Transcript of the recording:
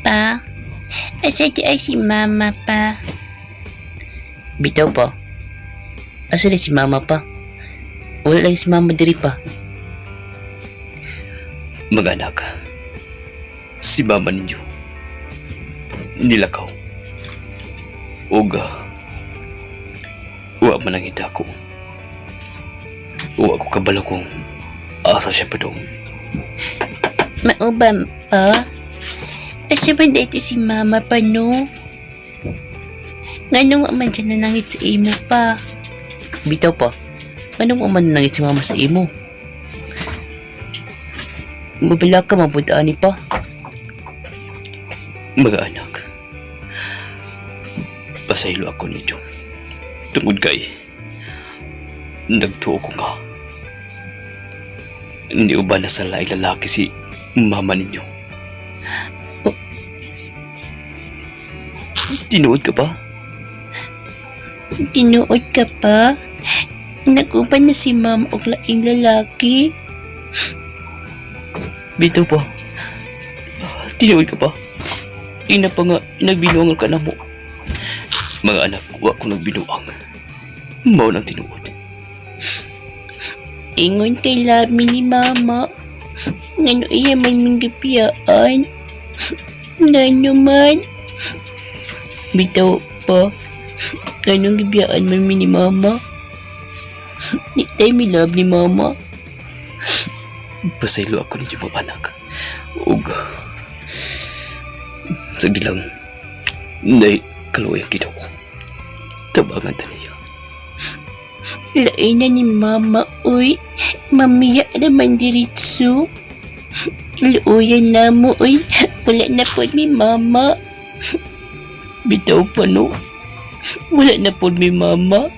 Pa, asa diay si Mama pa? Bitaw pa. Asa na si Mama pa? Wala lang si Mama diri pa. Mga anak, si Mama ninyo nilakaw. Ug wa man ang ko. Wa ko kabalo kung asa siya padong. Mao ba pa? Asa man dito si Mama pa, no? Ngano wa man siya nanangit sa imo pa? Bitaw pa. Anong man nangit si Mama sa imo? Mabila ka mabudani pa. Mga anak, pasaylo ako ninyo. Tungod kay, nagtuo ko nga. Hindi ba na sa laing lalaki si mama ninyo? Oh. Tinuod ka ba? Tinuod ka pa? Nag-uban na si Mama og laing lalaki. Bitaw pa. Tinuod ka pa. Ina pa nga, nagbinuangan ka na mo. Mga anak, wa ko nagbinuang. Mao nang tinuod. Ingon kay lami ni Mama. Ngano iya man ming gipiyaan? Ngano man? Bitaw pa. Anong gibiyaan man mi ni Mama? Di tayo mi love ni Mama. Pasaylo ako ninyo, mga anak. Ug sagdi lang nay kaluoy ang Ginoo. Tabangan ta niya. Lain na ni Mama, uy. Mamiya naman diritso. Luoyan na mo, uy. Wala na po mi Mama. Bitaw pa, no? Wala na po mi Mama.